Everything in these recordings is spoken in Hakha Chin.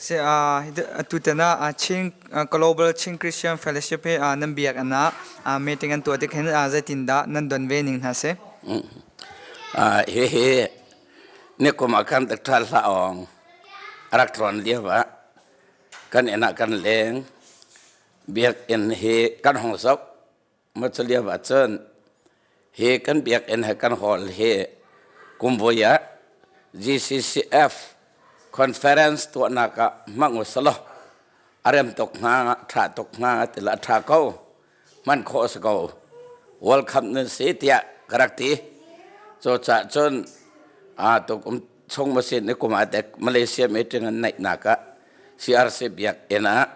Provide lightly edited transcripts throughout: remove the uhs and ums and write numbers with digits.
Si atutan ah Chin Global Chin Christian Fellowship hi nan biakinn ah meeting an tuah tik hin zeitindah nan don ve ning hna si? Hihi nikum ah khan Dr. Hla Aung a rak tlawn lio ah kan inn ah kan leng. Biakinn hi kan hong zoh. Macu lio ahcun hi kan biakinn he kan hall hi kumvoi ah GCCF conference tuahnak ah hmang u selaw a rem tuk hnga, ṭha tuk hnga ti le a ṭha ko, hman khawh a si ko. Welcome nan si tiah ka rak ti. Cucaah cun tukum chung masin ni kum ah dek Malaysia meeting an neihnak ah CRC biakinn ah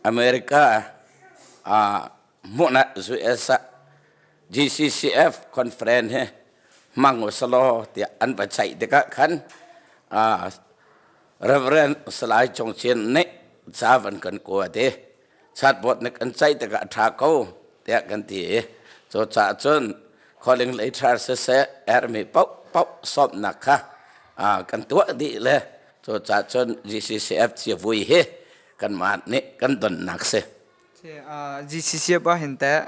America hmuhnak US ah GCCF conference hi hmang u selaw tiah an va ceih tikah khan Reverend Salai Cung Cin nih ca van kan kuat i chatboard nih kan ceih tikah a ṭha ko tiah kan ti i cucaah cun calling letter siseh ermi paohpaoh sawmnak kha kan tuah dih le cucaah cun GCCF civui hi kanmah nih kan donnak si. GCCF ah hin teh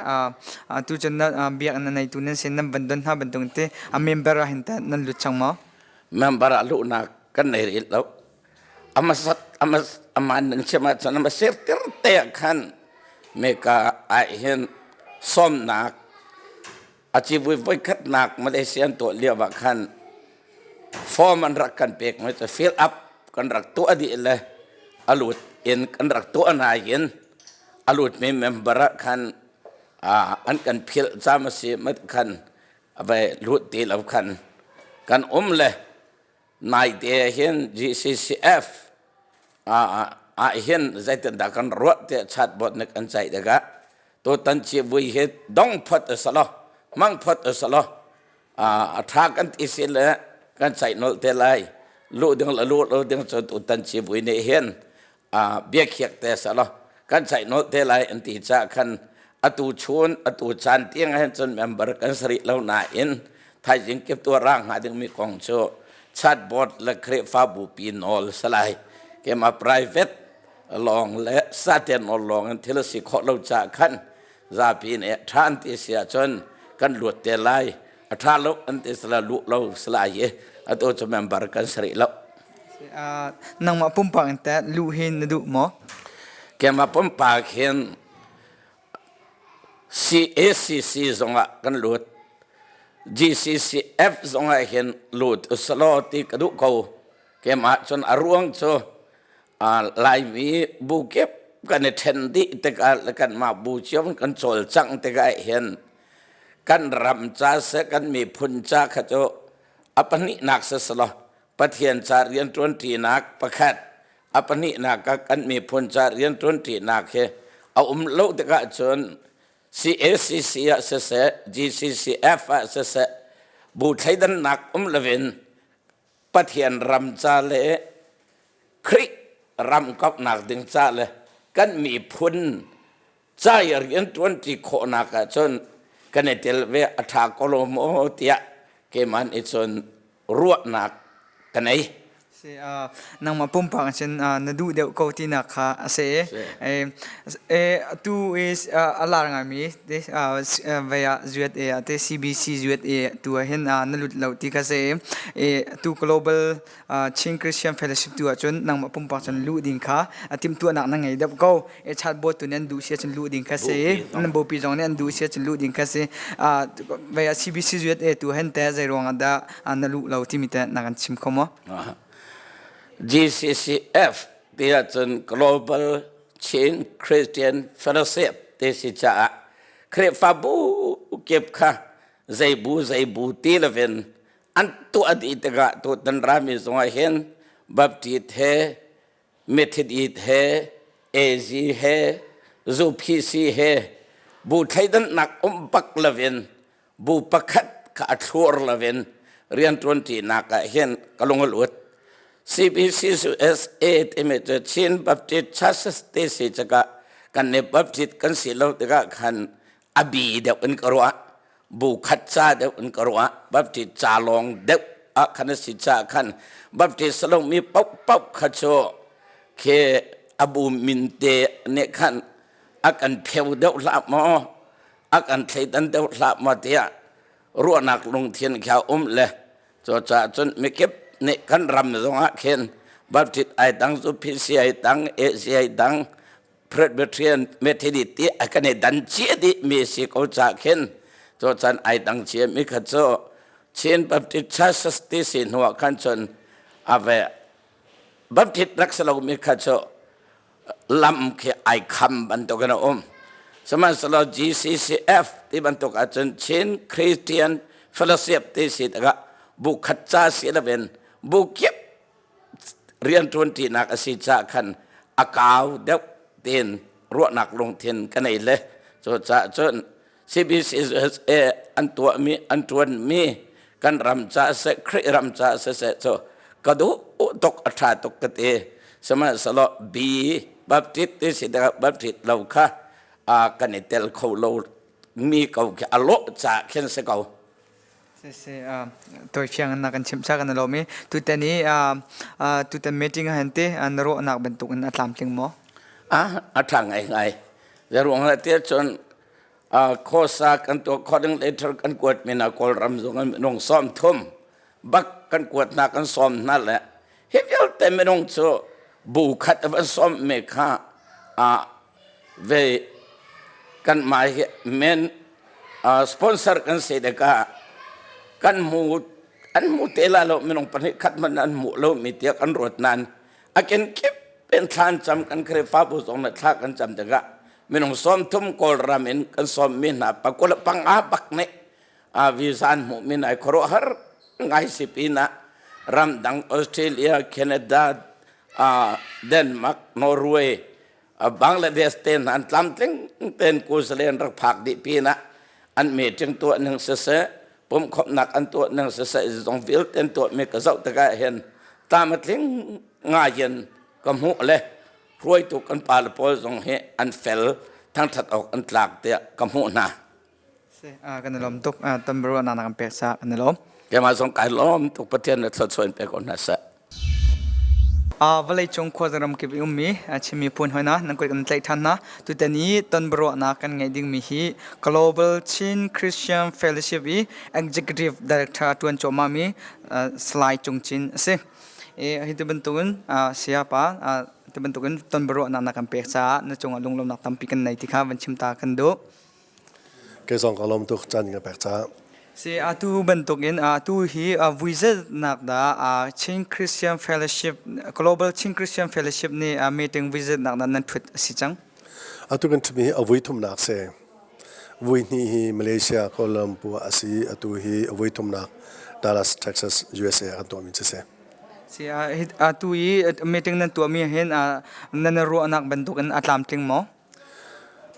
tu cun biakinn na neitu nan sin nan van don hna bantuk te a member ah hin teh nan lut cang maw? Member ah luhnak kan nei rih lo. Amasat amas aman nan chim ahcun ama sirtir te ah khan meka ah hin sawmnak a civui voikhatnak Malaysia an tuah lio ah khan form an rak kan pek mi cu fill up kan rak tuah dih le a lut in kan rak tuah nain a lutmi member ah khan an kan philh cam a si mat khan a vai lut ti lo khan kan um le naite hin GCCF ah hin zeitindah kan ruah tiah chatbot nih kan ceih tikah tutan civui hi dong phot a si lo mang phot a si lo a ṭha kan ti si le kan ceih nolh te lai luh ding le luh lo ding cu tutan civui nih hin biakhiak te si lo kan ceih nolh te lai an ti caah khan atu chun atu caan tiang hin cun member kan si rih lo nain thaizing kip tuah ra hnga dingmi kong cu chatboard le Khrihfabu pi nawl salai kema private lawng le saten nawl lawng in thil si khawh lo ca khan zapi nih ṭha an ti si ahcun kan luat te lai a ṭha lo an ti sala luh lo salai i atu cu member kan si rih lo. Nangmah pumpak in teh luh hi na duh maw? Keimah pumpak hin CACC zongah kan lut. GCCF zongah hin lut usalaw ti ka duh ko. Keimah cun a ruang cu Laimi bu kip kan i ṭhen dih tikah le kanmah bu cio kan cawlcangh tikah hin kan ram ca seh kan miphun ca kha cu a pahnihnak siselaw Pathian ca rianṭuanṭinak pakhat a pahnihnak ah kan miphun ca rianṭuanṭinak hi a um lo tikah cun CACC ah siseh GCCF ah siseh bu thleidannak um loin Pathian ram ca le Khrih ram kauhnak ding ca le kan miphun ca i rianṭuanṭi khawhnak ahcun kan i tel ve a ṭha ko lo maw tiah keimah nih cun ruahnak ka nei. Si, nangmah pumpak cun na duh deuh ko tinak kha a si. Atu is a lar ngaimi vei ah USA ah te CBC USA tu ah hin na lut lo ti kha si. Tu Global Chin Christian Fellowship tu ahcun nangmah pumpak cun luh ding kha timhtuahnak na ngei deuh ko. Chatboard tu nih an duh si ahcun luh ding kha si. Nan bupi zong nih an duh si ahcun luh ding kha si. Vei ah CBC USA tu hen te zei ruangah dah na luh lo timi te na kan chim kho maw? GCCF ti ahcun Global Chin Christian Fellowship ti si caah Khrihfabu kip kha zeibu zeibu ti lovin an tuah dih tikah tutan rami zongah hin Baptist he Methodist he AZ he ZUPC he bu thleidannak um bak lovin bu pakhat kha a thlur lovin rianṭuanṭinak ah hin ka lung a lut. CBCUSA timi cu Chin Baptist Churches ti si cakah kan nih Baptist kan si lo tikah khan a bi deuh in ka ruah. Bu khat ca deuh in ka ruah. Baptist ca lawng deuh ah khan a si caah khan Baptist lomi paohpaoh kha cu Khi a bu min te nih khan a kan pheu deuh hlah maw, a kan thleidan deuh hlah maw tiah ruahnak lungthin kha um le cucaah cun mikip nih kan ram zongah khin Baptist ai dang cu PC ai dang, AC ai dang, Presbyterian Methodist ti a kan i dan cia dih mi si ko ca khin cu can ai dang cia mi kha cu Chin Baptist Churches ti si hnu ah khan cun a ve Baptist rak si lo mi kha cu lam khi ai kham bantuk in a um. Sihmanhsehlaw GCCF ti bantuk ahcun Chin Christian Fellowship ti si tikah bu khat ca si loin bu kip rianṭuanṭinak a si caah khan a kau deuh tiin ruahnak lungthin ka nei le cucaah cun CBCUSA an tuahmi an ṭuanmi kan ram caah seh Khrih ram caah siseh cu ka duh tuk a ṭha tuk ka ti sihmanhsehlaw B Baptist ti si tikah Baptist lo kha kan i tel kho lo mi ko khi a lawh caah khin si ko. Siseh, tawifiang in na kan chimh cha kan i lawm i tutan i tutan meeting ah hin te na ruahnak bantuk in a tlamtling maw? Ah, a ṭha ngaingai. Zeruang ah tiah cun khuasa kan tuah khawh letter kan kuat mi hna Kawlram zong in minung 30 bak kan kuat hna kan sawm hna le hi vialte minung cu bu khat a van sawm mi kha ve kan mah hi men sponsor kan si tikah kan hmu an hmu te la lo minung pahnih khat man an hmuh lo mi tiah kan ruat nain a kenkip in thlan cam kan Khrihfabu zong na thla kan cam tikah minung 30 Kawlram in kan sawm mi hna pakul panga bak nih a visa an hmuh mi nai khuaruahhar ngai si pinah ramdang Australia Canada Denmark Norway Bangladesh te hna an tlamtling ten Kusalen rak phak dih pinah an meeting tuah ning siseh pumkhawmhnak an tuah ning siseh zong vialte an tuah mi ka zoh tikah hin tlam a tling ngai in ka hmuh le hruaitu kan pa le pawl zong hi an fel thangthat awk an tlak tiah ka hmuh hna. Kan i lawm tuk. Tam biaruahnak na kan pek caah kan i lawm. Keimah zong kai lawm tuk Pathian nih thluachuah in pe ko hna seh. Vawleicung khuazaram kip i ummi Chin miphun hoi hna nan kut kan tlaih ṭhan hna. Tutan i ton biaruahnak kan ngeih dingmi hi Global Chin Christian Fellowship i Executive Director a ṭuan cuahmahmi Salai Cung Cin a si. Hi ti bantukin sayapa ti bantukin ton biaruahnak na kan pek caah na cungah lunglawmhnak tampi kan nei ti kha van chim ta kan duh. Kei zong ka lawm tuk caan ka pek caah. Si atu bantukin atu hi vui zeitnak dah Chin Christian Fellowship Global Chin Christian Fellowship nih meeting vui zeitnak dah nan thut a si cang? Atu kan thutmi hi a vui thumnak si. Vui hnih hi Malaysia Kuala Lumpur ah a si. Atu hi a vui thumnak Dallas, Texas, USA ah kan tuahmi cu si. Si atu i meeting nan tuahmi hin nan ruahnak bantukin a tlamtling maw?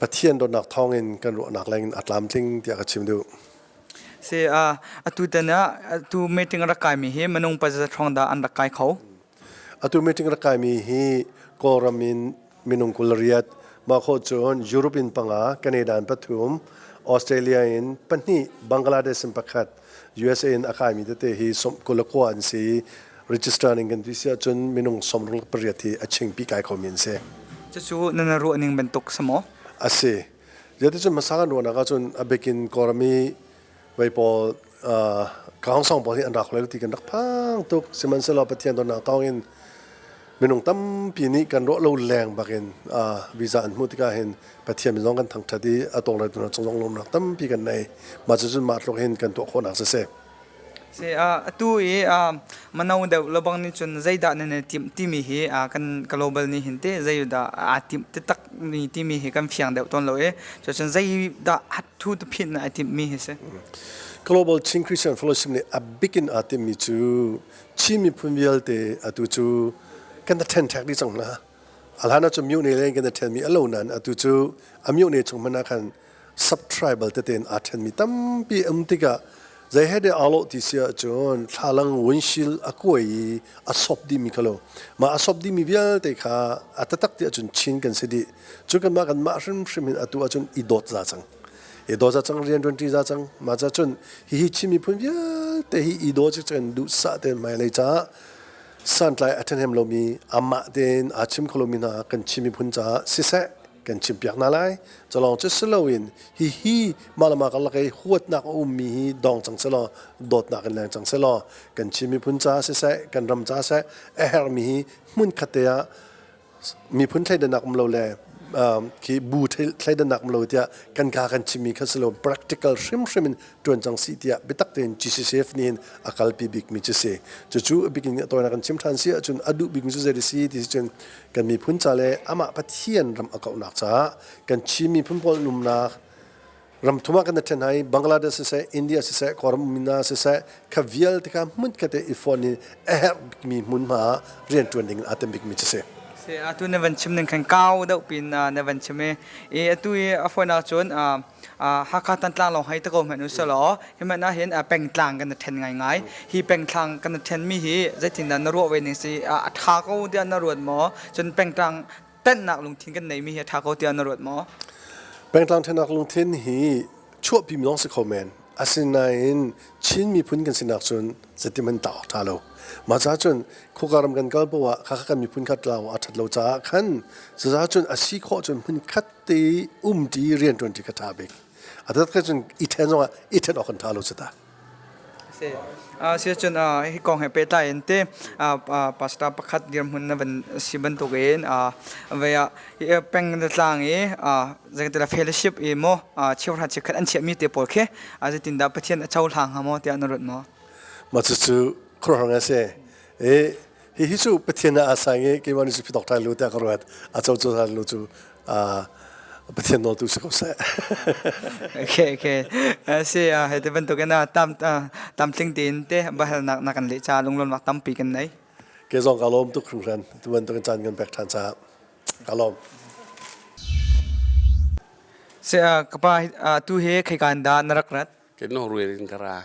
Pathian dawtnak thawngin kan ruahnak lengin a tlamtling tiah ka chim duh. Si atu tan ah atu meeting rak kaimi hi minung pazat hrawng dah an rak kai kho? Atu meeting rak kaimi hi Kawlram in minung 28, mah khawh cun Europe in panga, Canada in pathum, Australia in pahnih, Bangladesh in pakhat, USA in a kaimi tete hi 29 an si. Register ning kan ti si ahcun minung 68 hi a chingpi kai khomi an si. Cucu nan ruah ning bantuk si maw? A si. Zeticun hmasa kan ruahnak ahcun a bikin Kawlram i vei pawl kaung pawl hi an rak lo ti kan rak phang tuk. Sihmanhsehlaw Pathian dawtnak thawngin minung tampi nih kan ruah lo leng bakin visa an hmuh tikah hin Pathian min zong kan thangṭhat i a tawlreltu hna cung zong lawmnak tampi kan nei. Mah cucun mah tluk hin kan tuah khawhnak siseh. Si atu i mano deuh lobang nih cun zeidah nan i timh timi hi kan global nih hin te zeidah aa timh taktak mi timi hi kan fiang deuh tawn lo i cucun zeidah thu phin ai timh mi hi si. Global Chin Christian Fellowship nih a bik in aa timhmi cu Chin miphun vialte atu cu kan ṭhen ṭhek dih cang hna. A hlan ah cun myohne leng kan i ṭhenmi a lo nain atu cu a myohne chung hmanh ah khan sub-tribal tete in aa ṭhenmi tampi um tikah zei he deh aa lawh ti si ahcun thlalang windshield a kuai i a sop dihmi kha lo. Mah a sop dihmi vialte kha a taktak ti ahcun Chin kan si dih. Cu kanmah kanmah hrimhrim hin atu ahcun i dawt za cang. I dawt za cang rian ṭuanṭi za cang. Mah ca cun hihi Chin miphun vialte hi i daw cikcek in duhsah tein hmailei caah. Santlai a ṭhahnem lomi amah tein aa chim kho lomi hna kan Chin miphun caah siseh kan chimpiak hna lai. Culawng cu si loin hihi mah le mah karlak i huatnak a ummi hi dong cang selaw dawtnak in leng cang selaw kan Chin miphun caah siseh kan ram caah siseh a herhmi hi hmunkhat te ah miphun thleidannak um lo le khi bu thleidannak um lo tiah kan ka kan chimmi kha si lo practical hrimhrim in ṭuan cang si tiah biatak tein GCCF nih hin a kalpi bikmi cu si. Cucu a bikin a tawinak kan chim ṭhan si ahcun a duh bikmi cu zei si ti cun kan miphun ca le amah Pathian ram a kauhnak caah kan Chin miphun pawl umnak ram thum ah kan ṭhen hai Bangladesh siseh India siseh Kawlram ummi siseh kha vialte kha hmun khat i fon in a herh bikmi hmunhma ah rian ṭuan ding in aa tem bikmi cu si. Si atu na van chim ning khan kau deuh pin na van chim i atu i a fawinak cun Hakha Tantlang lawng hei te ko hmanh u selaw hi hmanh ah hin pengtlang kan i ṭhen ngaingai. Hi pengtlang kan i ṭhenmi hi zeitindah na ruah ve ning si a ṭha ko tiah na ruat maw? Cun pengtlang tenhnak lungthin kan neimi hi a ṭha ko tiah na ruat maw? Pengtlang ṭhennak lungthin hi chuahpi mi lawng si kho men. Asinain Chin miphun kan sinak cun zetim an tah awk ṭha lo. Mah caah cun khuka ram kan kal poah ah khakha kan miphun khat tlau a ṭhat lo caah khan cucaah cun a si khawh cun hmun khat te umṭi rianṭuanṭi kha ṭha bik. A tat kha cun i ṭhen zongah i ṭhen awk kan ṭha lo cu ta. Si. Si cun hi kong he pehtlai in te pastor pakhat dirhmun na van si bantukin vei ah peng na tlang i zeitila fellowship i maw cheuhra chikkhat an chiahmi te pawl khi zeitindah Pathian a cohlang hnga maw tiah na ruat maw? Mah cucu khuaruahhar ngai a si. Hihi cu Pathian ah aa sang i keimah nih cu phitok ṭhan lu tiah ka ruat. A co cu ṭhan lu cu Pathian nawl tu si ko seh. Okay, okay. Si, hei te bantukin tam tamtling tein te bahalnak na kan leh ca lunglawmnak tampi kan nei. Ke zong ka lawm tuk hringhran. Tu bantukin caan kan pek ṭhan caah ka lawm. Si, ka pa tu he kheikan da na rak rat? Ke Norway in ka ra.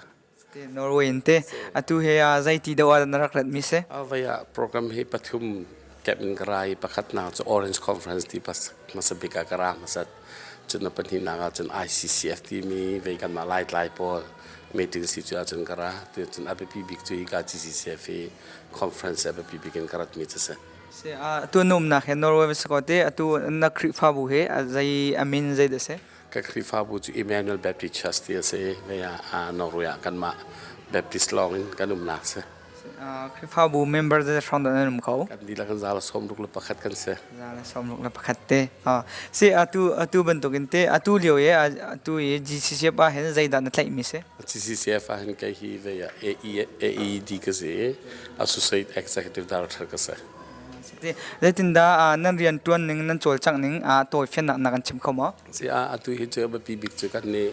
Norway in te atu he zeiti deuh ah na rak rat mi si? Avei ah program hi pathum kep in ka ra i pakhatnak cu Orange Conference ti hmasa bik ah ka ra hmasat. Cun a pahnihnak ah cun ICCF timi vei kanmah Laitlai pawl meeting si cu ahcun ka ra. Cun a biapi bik cu hika GCCF hi conference a biapi bik in ka rat mi cu si. Si, atu na umnak he Norway va si ko te atu na Khrihfabu he zei a min zei dah si? Ka Khrihfabu cu Emmanuel Baptist Church ti a si. Vei ah Norway ah kanmah Baptist lawng in kan umnak si. Khrihfabu member zeizat hrawng dah nan um kho? Kan dihlak in 161 kan si. 161 te. Si atu atu bantukin te atu lio i atu i GCCF ah hin zeidah na tlaihmi si? GCCF ah hin kei hi vei ah AED ka si. Associate Executive Director ka si. Zeitindah nan rian ṭuan ning nan cawlcangh ning tawifiannak na kan chim kho maw? Si a atu hi cu a biapi bik cu kan nih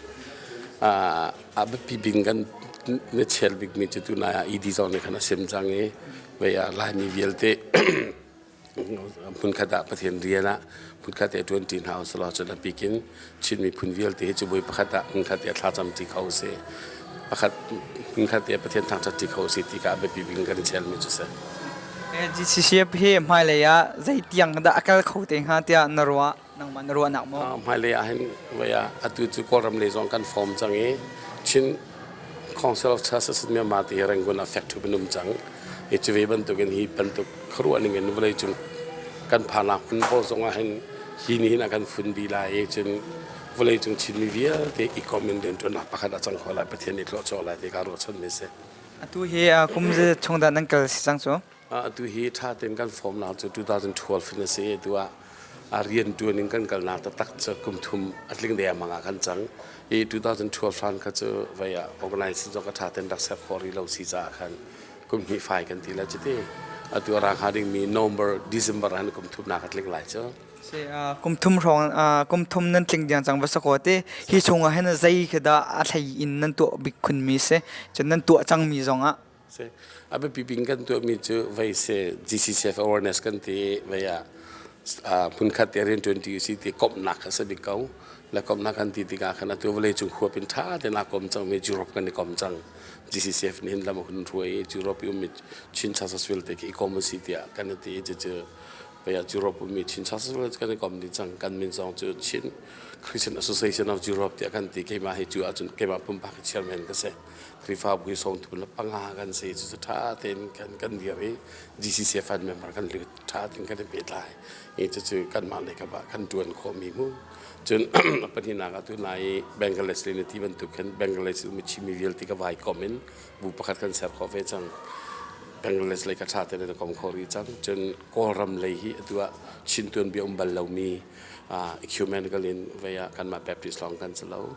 a biapi bik kan na chel bikmi cu tunai ah ED zong nih khan a sim cang i vei ah Laimi vialte hmunkhat ah Pathian rian ah hmunkhat te ṭuanṭi hna usih cun a bik in Chin miphun vialte hi cu voi pakhat ah hmunkhat te thlacam ṭi kho usih pakhat hmunkhat te Pathian thangṭhat ṭi kho usih ti kha a biapi bik in kan i chelmi cu si. GCCF hi hmailei ah zei tiang dah a kal kho te hnga tiah na ruah nangmah na ruahnak maw? Hmailei ah hin voi ah atu cu Kawlram lei zong kan form cang i Chin Council of Churches in Myanmar ti hi Rangoon ah fek ṭhup in um cang. Hi cu ve bantukin hi bantuk khuaruah ning in vawleicung kan phanak hmun pawl zongah hin hi nih hin a kan fun dih lai i cun vawleicung Chinmi vialte i kom in rianṭuannak pakhat a cang kho lai Pathian nih hlawhchuah lai ti kaa ruahchanmi a si. Atu hi kum zeizat chung dah nan kal si cang cu? Atu hi ṭha tein kan formnak cu 2012 in a si. Atu ah a rian ṭuan in kan kalnak taktak cu kum thum a tling dengmang ah kan cang. I 2012 hlan kha cu vei ah organization zong ka ṭha tein rak ser khawh rih lo si caah khan kum hnih fai kan ti lai cu ti. Atu a ra hnga dingmi November, December ah kum thumnak a tling lai cu. Si, kum thum hrawng kum thum nan tling diang cang va sakaw te hi chungah hin zei khi dah a thlei in nan tuah bik khunmi si cun nan tuah cangmi zongah Si. A biapi bik kan tuahmi cu vei si GCCF awareness kan ti vei ah hmunkhat te rian ṭuanṭi usih ti komhnak a si bik ko. Le komhnak kan ti tikah khan atu vawleicung huap in ṭha tein aa kom cangmi Europe kan i kom cang. GCCF nih hin lam a hun hruai i Europe i ummi Chin Churches vialte khi i kom usih tiah kan i ti i cucu Pei ah Europe ummi Chin Church kan i kom dih cang. Kan min zong cu Chin Christian Association of Europe tiah kan ti. Keimah hi cu ahcun keimah pumpak hi chairman ka si. Khrihfabu hi 35 kan si. Cucu ṭha tein kan kan dir i GCC fund member kan lut. Ṭha tein kan i pehtlai. Hi cucu kanmah lei kap ah kan ṭuan khawhmi mu. Cun a pahnihnak ah tunai i Bangladesh le na ti bantuk khin Bangladesh ummi Chinmi vialte ka vai kom in bu pakhat kan ser khawh ve cang. Bangladesh lei ka ṭha tein an kom kho rih cang. Cun Kawlram lei hi atu ah Chin tuanbia um bal lomi ecumenical in vei ah kanmah Baptist lawng kan si lo.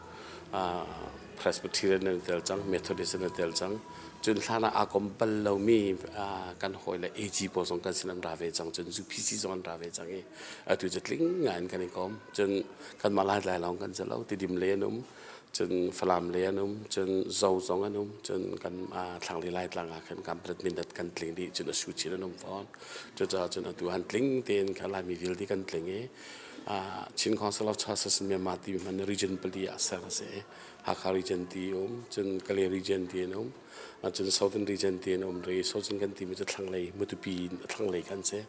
Presbyterian an tel cang, Methodist an tel cang. Cun hlan ah aa kom bal lomi kan hawile AG pawl zong kan sin an ra ve cang. Cun UPC zong an ra ve cang i atu cu tling ngai in kan i kom. Cun kanmah Laitlai lawng kan si lo. Tidim lei an um, cun Falam lei an um, cun Zo zong an um, cun kan thlanglei Laitlang ah khan Kanpetlet Mindat kan tling dih, cun a Suchin an um fawn. Cucaah cun atu han tling tein kha Laimi vialte kan tling i Chin Council of Churches in Myanmar timi hman region pali ah ser a si. Hakha region ti um, cun Kalay region ti an um, cun Southern region ti an um ri. Southern kan timi cu thlanglei Matupi in thlanglei kan si.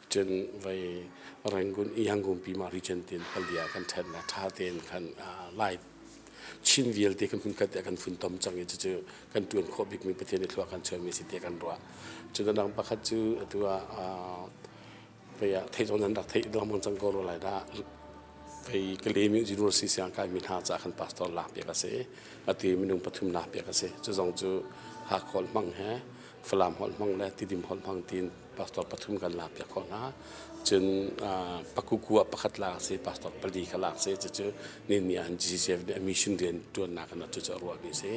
Cun vai Rangoon Yangon pi ma region ti in pali ah kan then na tha tein khan lai Chin vialte kan hmun khat kan funtom cang i cucu kan tuan khawh bikmi Pathian i thlua kan chuahmi si te kan ruah. Cun adang pakhat cu atu ah pei ah theih zong nan rak theih lengmang cang ko rua lai dah pei Kalemi University siang kaimi hna ca khan pastor lak piak a si atu minung pathum lak piak a si cu zong cu Hakha holh hmang he Falam holh hmang le Tidim holh hmang tiin pastor pathum kan lak piak khawh hna cun pakuku ah pakhat lak a si pastor pali kha lak si cucu ninni ah GCF nih a mission rian tuannak in cucu a ruahmi si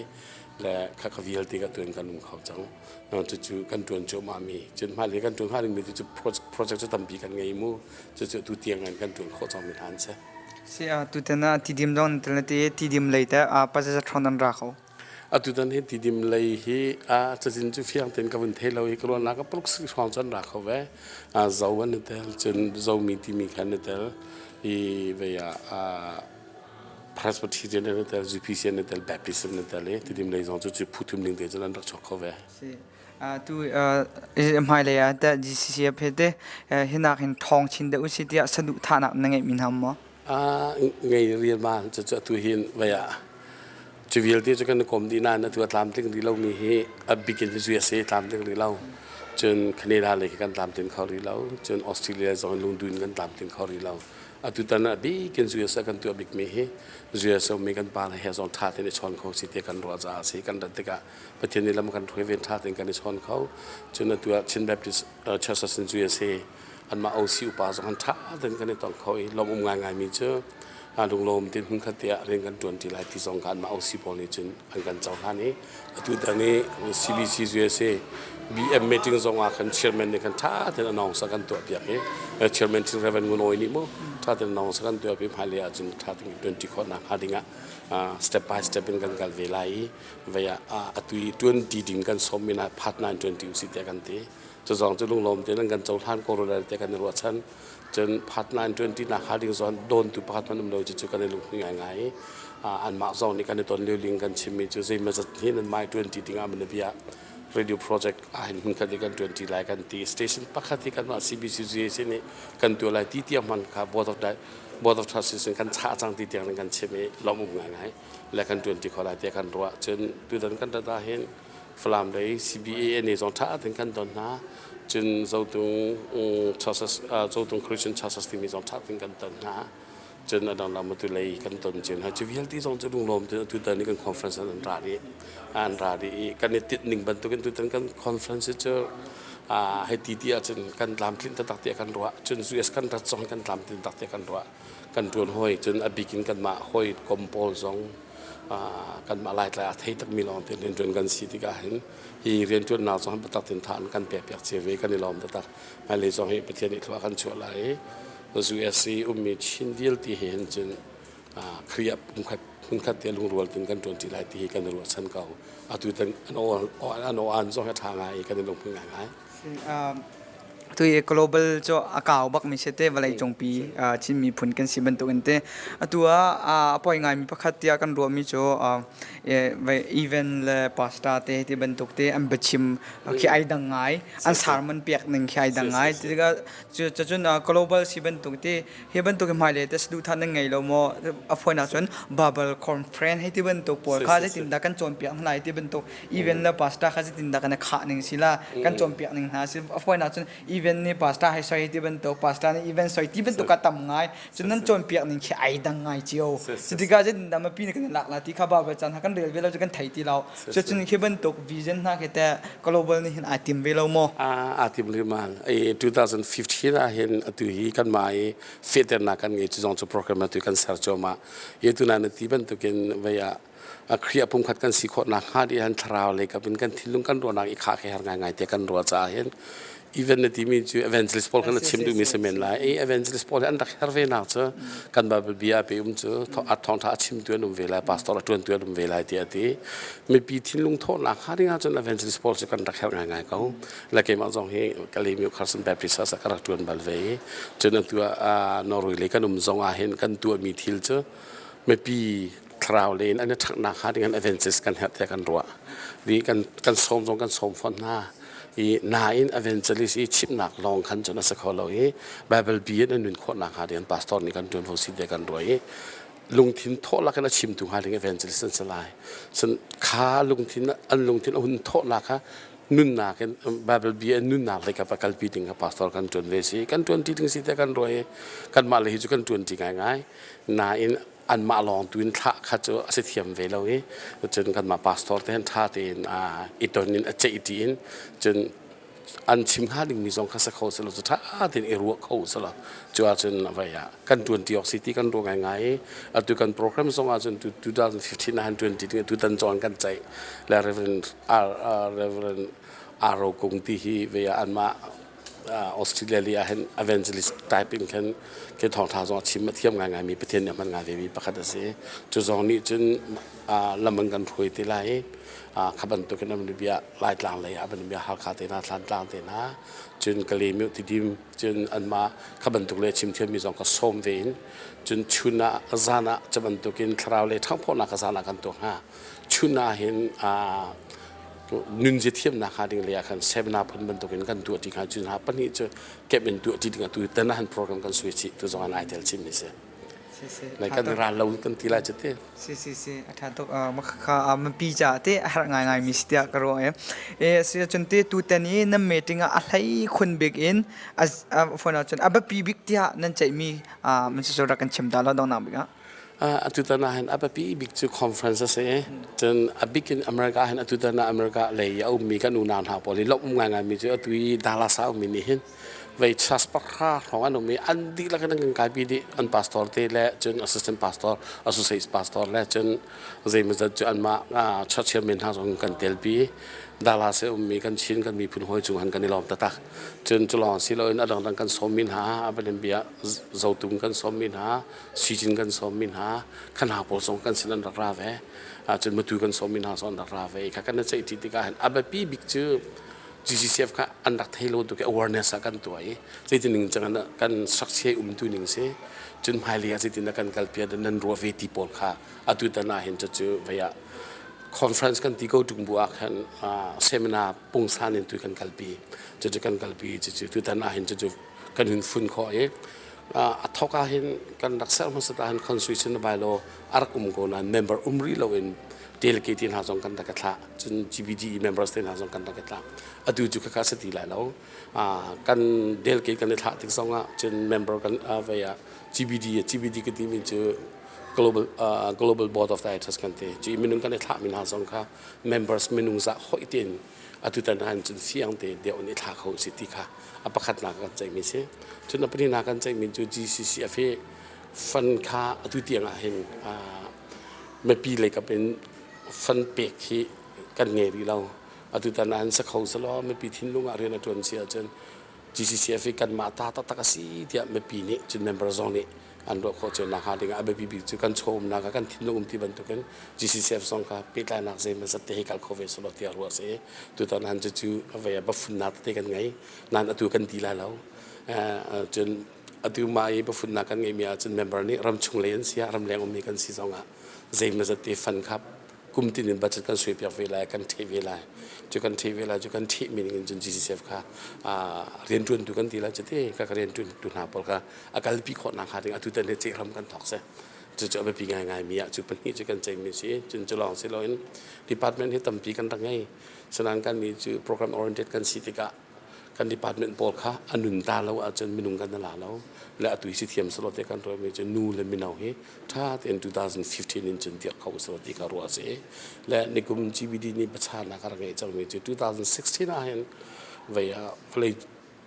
le kha kha vialte ka tuan kan um kho cang cucu kan ṭuan cuahmahmi cun hmailei kan ṭuan hnga dingmi cu project cu tampi kan ngei mu cucu tu tiang in kan ṭuan khawh cangmi hna an si. Si tutan ah tidim dong nan tel na ti tidim lei te pazazat hrawng nan ra kho. Atutan hi tidim lei hi a cazin cu fiang tein ka vun thei lo i ka ruahnak a paruk sik hrawng cu an ra kho ve. Zo an i tel cun zomi timi kha an i tel i vei ah Presbyterian an i tel, UPC an i tel, Baptist an i tel i tidim lei zong cu cu phu thum ning te cun an rak chuak kho ve. Si. Tu hmailei ah teh GCCF he te hinak hin ṭhawng chin deuh usih tiah saduhthahnak na ngeihmi hna maw? Ngei rianma cu atu hin vei ah cu vialte cu kan i kom dih nain atu a tlamtling rih lomi hi a bik in USA tlamtling rih lo. Cun Canada lei khi kan tlamtling kho rih lo. Cun Australia zong lungdun kan tlamtling kho rih lo. Atutan ah bikin USA kan tuah bikmi hi USA ummi kan pa he zong ṭha tein i chawn kho si ti kan ruah caah a si. Kan rat tikah Pathian nih lam kan hruai ve ṭha tein kan i chawn kho. Cun atu ah Chin Baptist Churches in USA anmah OC upa zong han ṭha tein kan i tong kho i lawm um ngaingaimi cu lunglawm tein hmunkhat te ah rian kan ṭuan ṭi lai ti zong kha anmah OC pawl nih cun an kan cohlan i atutan i CBC USA BM meeting zong ah khan chairman nih khan ṭha tein announce a kan tuahpiak i chairman Chin Reverend Ngun Awi nih mu ṭha tein announce a kan tuahpi hmailei ahcun ṭha tein ṭuanṭi khawhnak hnga ding ah step by step in kan kal ve lai i vei ah atu i ṭuanṭi ding kan sawmmi hna phat na in ṭuanṭi usih tiah kan ti cu zong cu lunglawm tein an kan cohlan ko rua tiah kan i ruahchan Cun part 920 nak hnga ding zong dawntu pakhat hmanh um lo cucu kan i lunghmui ngaingai i anmah zong nih kan i ton lio ling kan chimmi cu zeimawzat hi nan mai 20 ding ah mana bia radio project ah hin hmunkhat i kan 20 lai kan ti station pakhat hi kanmah CBCGAC nih kan tuah lai ti tiang hman kha board of board of trustees in kan chah cang ti tiang in kan chim i lawm um ngaingai le kan 20 kho lai tiah kan ruah cun tutan kan rat ah hin Falam lei CBA nih zong ṭha tein kan don hna. Cun Zotung Churches Zotung Christian Churches timi zong ṭha tein kan ton hna. Cun a dangdang matu lei kan ton cun hna. Cu vialte zong cu lunglawm tein atutan i kan conference an ra dih. An ra dih i kan i tinh ning bantukin tutan kan conference cu hei ti ti ahcun kan tlamtlinh taktak tiah kan ruah. Cun US kan rat zong kan tlamtlinh tak tiah kan ruah. Kan ṭuan hawi cun a bik in kanmah hawi kom pawl zong kanmah Laitlai a thei takmi lawngte rianṭuan kan si tikah hin hi rianṭuannak zong biatak tein tha an kan pekpiak cio ve kan i lawm taktak. Hmailei zong hi Pathian nih thlua kan chuah lai i US i ummi Chin vialte he hin cun Khrih ah pumkhat hmunkhat te lungrual tein kan ṭuanṭi lai ti hi kan i ruahchan ko. Atu tan an aw an zong hi a ṭha ngai i kan i lunghmui ngaingai. Tu hi global cu a kau bak mi si te vawlei cungpi Chin miphun kan si bantuk in te atu ah a poi ngaimi pakhat tiah kan ruahmi cu event le pastor te ti bantuk te an biachim khi ai dang ngai an sermon piak ning khi ai dang ngai tikah cun global si bantuk te hi bantuk hmailei te saduhthah nan ngei lo maw a fawinak cun Bible conference hei ti bantuk pawl kha zeitindah kan cawnpiak hna lai ti bantuk event le pastor kha zeitindah kan i khah ning si la kan cawnpiak ning hna si a fawinak cun event nih pastor hei soi ti bantuk pastor nih event soi ti bantuk ka tam ngai cun nan cawnpiak ning khi ai dang ngai cio cutikah zeitindah mipi nih kan i lak la ti kha Bible caan kha kan rel ve lo cu kan thei ti lo cucun khi bantuk vision hna khi teh global nih hin ai tim ve lo maw aa tim rimal 2015 ah hin atu hi kanmah i fehternak kan ngei cu zong cu program atu kan ser cuahmah hi tu na ti bantukin vei ah Khrih pumkhat kan si khawh nak hnga dih han thlarau lei kap in kan thinlung kan ruahnak i khah khi har ngai ngai te kan ruah caah hin even na timi cu evangelist pawl kan chim duhmi si men lai i evangelist pawl hi an rak her ve nak cu kan Bible bia pe um cu a thawngtha a chimtu an um ve lai pastor a tuantu an um ve lai ti a ti mipi thinlung thawhnak hnga ding ahcun evangelist pawl cu kan rak herh ngai ngai ko le keimah zong hi Kalaymyo Carson Baptist ah ka rak tuan bal ve i cun atu ah Norway lei kan um zong ah hin kan tuahmi thil cu mipi thlarau lei in an i ṭhanghnak hnga ding in evangelist kan herh tiah kan ruah i kan kan sawm zong kan sawm fawn hna i nain evangelist i chimnak lawng khan cun a si kho lo i Bible bi in an nun khawhnak hnga ding pastor nih kan ṭuanvo si tiah kan ruah i lungthin thawh lakin a chimtu hnga ding evangelist an si lai cun kha lungthin an lungthin a hun thawhnak kha nunnak in Bible bia in nunnak lei kap a kalpi ding kha pastor kan ṭuan ve si kan ṭuan ṭi ding si tiah kan ruah i kanmah le hi cu kan ṭuan ṭi ngaingai nain anmah lawng tu in thlah kha cu a si thiam ve lo i cun kanmah pastor te han ṭha tein i ton in a ceih ṭi in cun an chim hnga dingmi zong kha si kho selaw cu ṭha tein i ruah kho selaw cu ahcun vai ah kan ṭuan ṭi awk si ti kan ruah ngaingai i atu kan program zong ahcun 2015 ah han ṭuan ṭi ding tutan zong kan ceih le Reverend Reverend Aro Kung ti hi ve ah anmah Australia li ah hin evangelist type in khan ke thawngtha zong a chim a thiam ngaingai mi Pathian nih a hman ngai ve mi pakhat a si cu zong nih cun lam an kan hruai te lai i kha bantukin an bia Laitlang lei ah ban bia Halkha te hna Thlantlang te hna cun Kalaymyo Tidim cun anmah kha bantuk le chim thiam mi zong ka sawm ve in cun chun ah zan ah cu bantukin thlarau le ṭhanghphawhnak ka zan ah kan tuah hnga chun ah hin nunzia thiamnak hnga ding lei ah khan seminar phun bantukin kan tuah ṭi hnga cu hna pahnih cu kep in tuah ṭi ding atu tan ah han program kan suai chih tu zong an ai tel chin mi si lai kan ral lo kan ti lai cu ti Si si si a ṭha tuk kha mipi caah te a herh ngaingai mi si tiah ka ruah e e si cun te tutan i nan meeting ah a hlei khun bik in a phone ah cun a biapi bik tiah nan ceihmi man si rak kan chim ta lo dongnak bik ah Atutan ah hin a biapi bik cu conference a si. Cun a bik in America hin atutan ah America lei a ummi kan unau hna pawl hi lawmh um ngaingai mi cu atu i Dallas ah ummi nih hin vei church pakha hrawng an um i an dihlak in an kan kaipi dih an pastor te le cun assistant pastor associate pastor le cun zeimawzat cu anmah church chairman hna zong kan telpi Dallas i ummi kan Chin kan miphun hawi cung han kan i lawm taktak cun cu lawng si loin a dangdang kan sawmmi hna a van bia zotung kan sawmmi hna sijin kan sawmmi hna kha hna pawl zong kan sin an rak ra ve cun matu kan sawmmi hna zong an rak ra ve kha kan ceih ṭi tikah hin a biapi bik cu GCCF kha an rak thei lo tuk i awareness ah kan tuah i zeitin ning cang kan structure umtu ning si cun hmailei ah zeitin kan kalpi ah nan ruah ve ti pawl kha atu tan ah hin cu vei ah conference kan ti ko tung bu ah khan seminar pungsan in tu kan kalpi cucu kan kalpi cucu tutan ah hin cucu kan hun fun khawh i a thok ah hin kan rak ser hmasa ah hin constitution bylaw a rak um ko nain member um rih lo in delegate hna zong kan rak thlah cun GBDE members te hna zong kan rak thlah atu cu khakha si ti lai lo kan delegate kan i thlah tik zong ah cun member kan vei ah GBD GBD ka timi cu global global board of directors kan ti cu minung kan i thlah mi hna zong kha members minung zah hoi tein atu tan han cun fiang te deuh in i thla kho si ti kha a pakhatnak kan ceihmi si cun a pahnihnak kan ceihmi cu GCCF hi fund kha atu tiang ah hin mipi lei kap in fund pek hi kan ngei rih lo atu tan ah hin sa kho selaw mipi thinlung ah rian a ṭuan si ahcun GCCF hi kanmah ta taktak a si tiah mipi nih cun member zong nih. An ruah khawh cio nakhnga ding ah a biapi bik cu kan chaw umnak ah kan thinlung um ti bantukin GCCF zong kha pehtlainak zeimaw zat te hei kal kho ve selaw tiah ruah a si. Tutan han cu vei ah bafunnak tete kan ngei. Nain atu kan ti lai lo. Cun atu mah i bafunnak kan ngeihmi ahcun member nih ramchung lei an si ah ramleng ummi kan si zong ah zeimaw zat te fund kha kum tin in budget kan suai piak ve lai kan ṭheh ve lai cu kan ṭheh ve lai cu kan ṭhehmi ning in cun GCCF kha rianṭuantu kan ti lai cu te ka rianṭuantu hna pawl kha a kalpi khawh nak hnga ding atu tan hi ceihram kan thawk si cucu a biapi ngaingai mi ah cu pahnih cu kan ceihmi si cun cu lawng si loin department hi tampi kan rak ngei sanan kan nih cu program oriented kan si tikah kan department pawl kha a nun ta lo ahcun minung kan la lo le atu hi si thiam selaw te kan ruahmi cu nu le mino hi tha tein 2015 in cun dirh kho selaw ti ka ruah si le nikum GBD nih pachanak a rak ngeih cangmi cu 2016 ah hin vei ah vawlei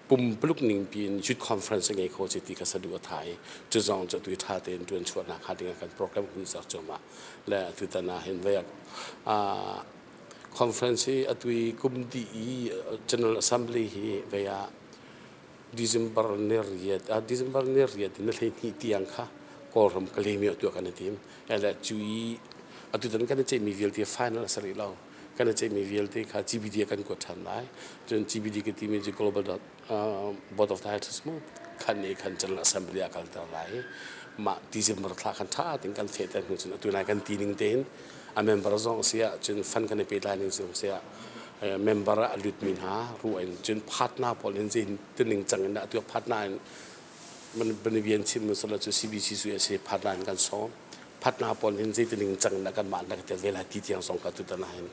pumpuluk ningpi in youth conference a ngei kho ci ti ka sadu a tha i cu zong cu atu tha tein tuan chuahnak hnga ding ah kan program hun ser cuahmah le atu tan ah hin vei ah Conference hi atu i kum dih i General Assembly hi vei ah December ni riat ah December ni riat in ni 12 tiang kha Kawlram Kalaymyo tuah kan i tim. Le cu i atutan kan i ceihmi vialte final a si rih lo. Kan i ceihmi vialte kha GBD ah kan kuat ṭhan lai. Cun GBD ka timi cu Global dot, uh, Board of Directors mu khan nih khan General Assembly ah kalter lai. Mah December thla khan ṭha tein kan fehter hnu cun atu nai kan ti ning tein a member zong si ah cun fund kan i pehtlai ning zong si ah member ah a lutmi hna ruah in cun phatna pawl in zein tining cang in dah atu phatna in banibian chim sala cu CBC su a si phatna in kan sawm phatna pawl hin zei tining cang in dah kan mah na ka tel ve lai ti tiang zong ka tutan ah hin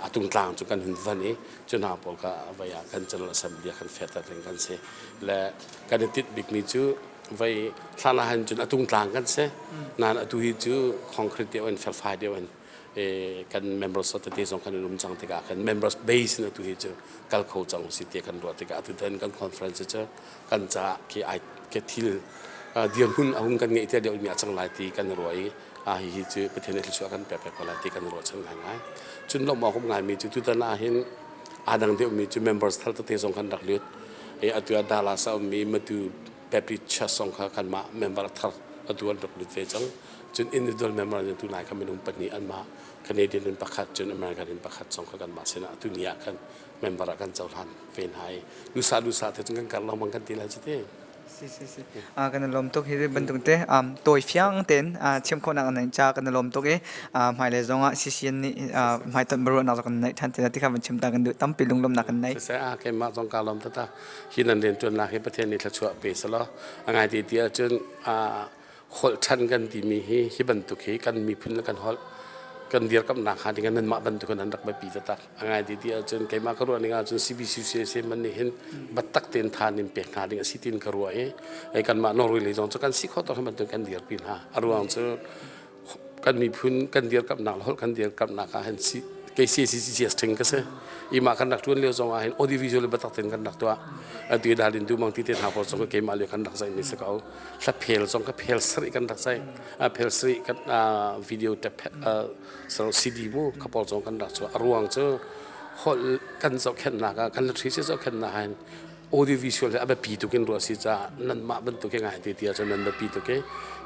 a tungtlang cu kan hun van i cu hna pawl ka vai ah kan general assembly ah kan fehter ding kan si le kan i tinh bikmi cu vei hlan ah hin cun a tungtlang kan si nain atu hi cu concrete deuh in felfai deuh in kan members tete zong kan in um cang tikah kan members base in atu hi cu kal kho cang si ti kan ruah tikah atu tan kan conference cu kan caah khi ai ke thil dirhmun a hung kan ngeih te deuh mi a cang lai ti kan ruah i a hi hi cu Pathian nih thluachuah kan pek pek ko lai ti kan ruah chan ngai ngai cun lawmh awk um ngai mi cu tutan ah hin aa dang deuh mi cu members thal tete zong kan rak lut i atu ah Dallas a ummi matu Baptist Church zong kha kanmah member thar atu an rak lut ve cang. Cun individual member in tu nai kha minung pahnih anmah Canadian in pakhat cun American in pakhat zong kha kanmah sinah atu ni ah khan member ah kan cohlan ve hna i lusa lusa te cun kan kar lengmang kan ti lai cu te. Si si si. Kan i lawm tuk hi bantuk te tawi fiang tein chim khawhnak an ca kan i lawm tuk i hmailei zong ah CCN nih hmaitonh biaruahnak zong kan neih ṭhan te ti kha van chim ta kan duh tampi lunglawmhnak kan nei. Siseh a keimah zong kaa lawm tata. Hi nan rianṭuannak hi Pathian nih thluachuah pe selaw a ngai ti ti ahcun holh ṭhan kan timi hi hi bantuk hi kan miphun le kan holh kan dirkamnak hnga ding ah nanmah bantuk in an rak biapi taktak a ngai ti ti ahcun keimah ka ruah ning ahcun CBCUSA man nih hin biatak tein than in pek hna ding a si tiin ka ruah i kanmah Norway lei zong cu kan si khawh tawk hi bantuk kan dirpi hna a ruang cu kan miphun kan dirkamnak le holh kan dirkamnak ah hin si kei CCCS thing ka si ima kan rak tuan lio zong ah hin audiovisual biatak tein kan rak tuah atu dalin du mang ti te hna pawl zong keimah lio kan rak zai mi si ko hla phel zong ka phel sari kan rak zai phel sari kan video tape CD mu ka pawl zong kan rak chuah a ruang cu holh kan zohkhenhnak ah kan literacy zohkhenhnak ah hin audiovisual hi a biapi tuk in ruah si caah nanmah bantuk hi ngai te ti ahcun nan biapi tuk i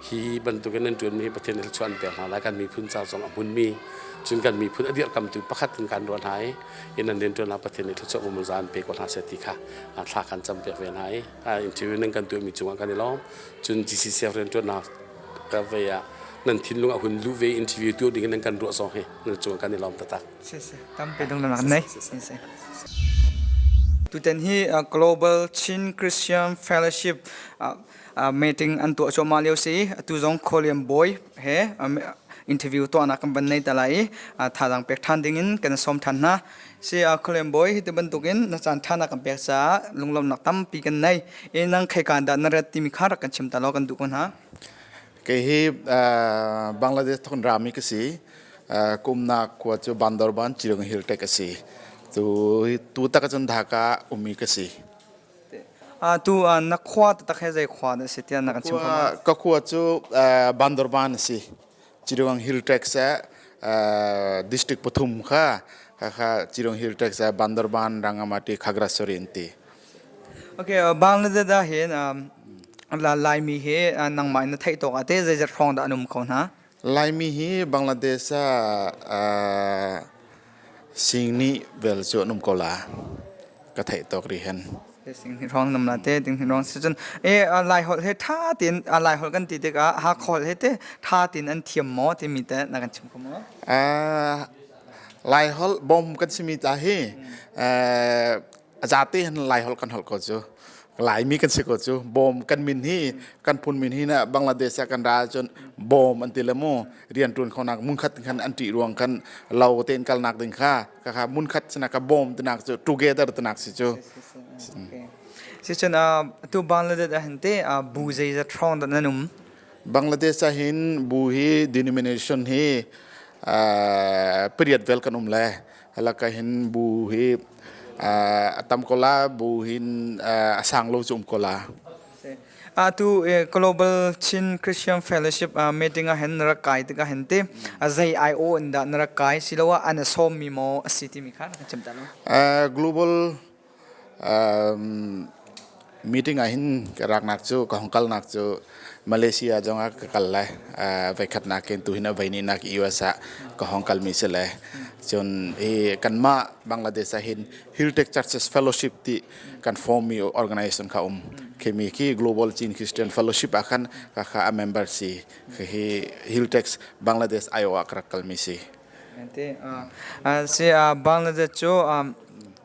hi bantuk in nan ṭuanmi hi Pathian nih thluachuah an pek hna lai kan miphun ca zong a hmunmi cun kan miphun a dirhkamtu pakhat in kan ruah hna i i nan rianṭuannak Pathian nih thluachuah umulza an pe ko hna seh ti kha thla kan cam piak ve hna i interview nan kan tuahmi cungah kan i lawm cun GCCF rianṭuannak ka vei ah nan thinlung a hun luh ve interview tuah ding in nan kan ruah zong hi nan cungah kan i lawm taktak. Tampi lunglamnak nei. Tutan hi Global Chin Christian Fellowship meeting an tuah cuahmah lio si. Atu zong Khawlian Bawi he interview tuahnak kan van nei ta lai i thazaang pek ṭhan dingin kan sawm ṭhan hna. Si Khawlian Bawi hi ti bantukin na caan ṭha na kan pek caah lunglawmhnak tampi kan nei. I nang kheikaan dah na rat timi kha rak kan chim ta law kan duh ko hna. Kei hi Bangladesh thon rami ka si. Kumnak khua cu Bandarban Chiring Hill tek a si. Tu tu tak cun Dhaka ummi ka si. Tu na khua taktak he zei khua dah si tiah na kan chim kho ma? Ka khua cu Bandarban a si. Chiring Hill Trek se district pathum kha kha Chiring Hill Trek se Bandarban Rangamati Khagrasari an ti. Okay, Bangladesh ah hin. Laimi hi nangmah in na theih tawk ah teh zeizat hrawng dah an um kho hna? Laimi hi Bangladesh ah singni vel cu an um ko la. Ka theih tawk ri hen. Sing hrawng nam la te ding hrawng si cun e Lai holh he tha tin Lai holh kan ti tikah Hakha holh he te tha tin an thiam maw timi te na kan chim kho maw? Lai holh bom kan simi ta hi a zate hin Lai holh kan holh ko cu. Laimi kan si ko cu. Bawm kan min hi kan phun min hi na Bangladesh ah kan ra cun bawm an ti le mu rian ṭuan kho nak munkhat khan an ṭih ruang khan lo tein kalnak ding kha ka kha munkhat sana ka bawm tinak cu together tinak si cu. Si cun tu Bangladesh ah hin te bu zeizat hrawng dah nan um? Bangladesh ah hin bu hi denomination hi pariat vel kan um le halaka hin bu hi a tam ko la bu hin a sang lo cu um ko la. Atu Global Chin Christian Fellowship meeting ah hin na rak kai tikah hin te zei IO in dah na rak kai siloah an sawm mi maw a si timi kha na chim ta lo. Global Meeting ah hin ka raknak cu ka hong kalnak cu Malaysia zong ah ka kal lai. Voikhatnak in tuhin a voi hnihnak US ah ka hong kalmi si le. Cun hi kanmah Bangladesh ah hin Hilltech Churches Fellowship ti kan form mi organization kha um. Khimi khi Global Chin Christian Fellowship ah khan ka kha a member si. Hi Hilltech Bangladesh IO ah ka rak kalmi si. Si Bangladesh cu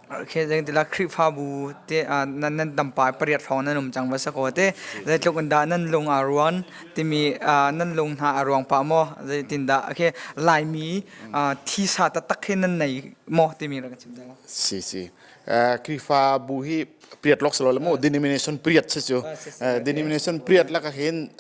tila Khrihfabu te nan tampa pariat hrawng nan um cang va sakaw te zeitluk in dah nan lung aa ruan timi nan lung hna a ruang pah maw zeitin dah okay Laimi thisa taktak hi nan nei maw timi rak chim ta Si si Khrihfabu hi priat lok salo mo denomination priat si cu denomination priat laka hin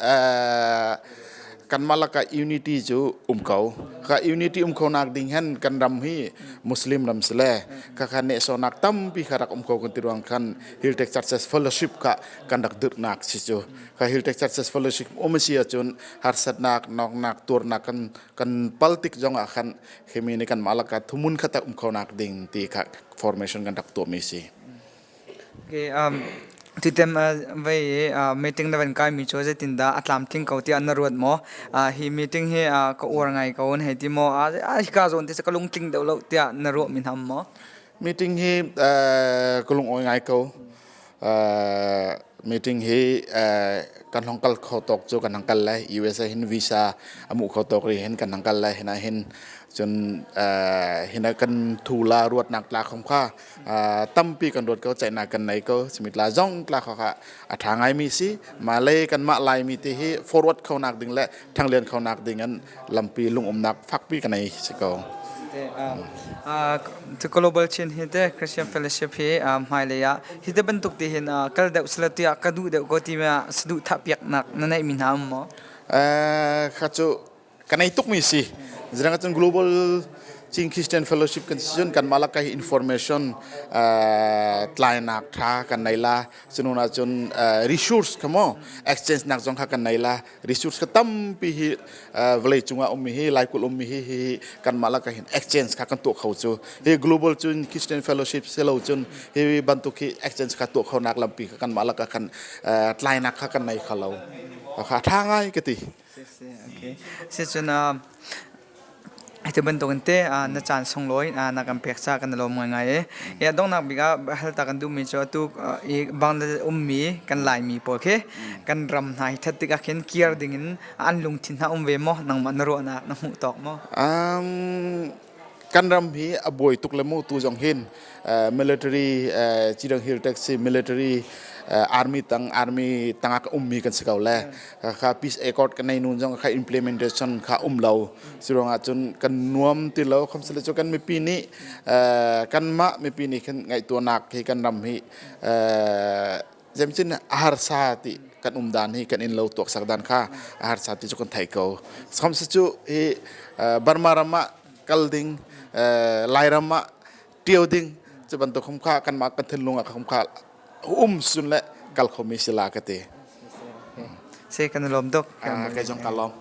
kan malaka unity cu um ko ka unity um ko nak ding hen kan ram hi muslim ram sile ka kha ne so nak tampi kha rak um ko kan ti ruang khan Hilltech Churches Fellowship ka kan rak dirh nak si cu ka Hilltech Churches Fellowship um si ahcun harsatnak noknak turnak kan kan paltik zong ah khan khimi ni kan malaka thumun kha tak um kho nak ding ti kha formation kan rak tuah mi si Okay, tutem vei meeting na van kai mi cu zeitindah a tlamtling ko tiah na ruat maw? Hi meeting hi ka uar ngai ko na hei ti maw? Hika zawn te ka lungtling deuh lo tiah na ruah mi hna maw? Meeting hi ka lungawi ngai ko. Meeting hi kan hong kal kho tawk cu kan hong kal lai. USA hin visa a mu kho tawk ri hin kan hong kal lai. Hina hin cun hina kan thu la ruatnak tla khom kha tampi kan ruat ko ceihnak kan nei ko simitla zong tla kho kha a ṭha ngaimi si malay kanmah laimi te hi forward kho nak ding le ṭhanglian kho nak ding an lampi lungumnak fakpi ka nei si ko. To global chin hi te Christian Fellowship hi hmailei ah hi te bantuk ti hin kal deuh sila tiah ka duh deuh ko ti ma saduh thah piak nak na neih mi hna um maw? Kha cu kan ei tukmi si. Zirang cun Global Chin Christian Fellowship kan si cun kan malak hi information tlainak tha kan nei la cunun ah cun resource kha mo exchange nak zong kha kan nei la resource kha tampi hi vawlei cungah ummi hi laikul ummi hi hi kan malak hin exchange kha kan tuah kho cu hi Global Chin Christian Fellowship selo cun hi bantuk hi exchange kha tuah kho nak lampi kha kan malak khan tlainak kha kan nei kha lo kha tha ngai ka ti. Sicun hi bantukin te na caan sunglawi na kan pek caah kan i lawm ngaingai i i a donghnak bik ah hal ta kan duhmi cu atu i Bangladesh ummi kan Laimi pawl khi kan ram hna hi ṭhat tikah khin kir dingin an lungthin hna um ve maw nangmah na ruahnak na hmuh tawk maw? Kan ram hi a buai tuk le mu tu zong hin military Chidang Hill Taxi military army tang army tangah ka ummi kan si ko le kha peace accord kan nei nun zong kha implementation kha um lo curuangah cun kan nuam ti lo khom sile cu kan mipi nih kanmah mipi nih khin ngaihtuahnak hi kan ram hi Zemcin a harsa ti kan um dan hi kan inn lo tuak sak dan kha a harsa ti cu kan thei ko. Samsa cu hi Burma ram ah kal ding Lairam ah ṭio ding cu bantuk khum kha kanmah kan thinlung ah khum kha um sun le kal khomi si la ka ti. Se kan lawm tuk. Kei zong ka lawm.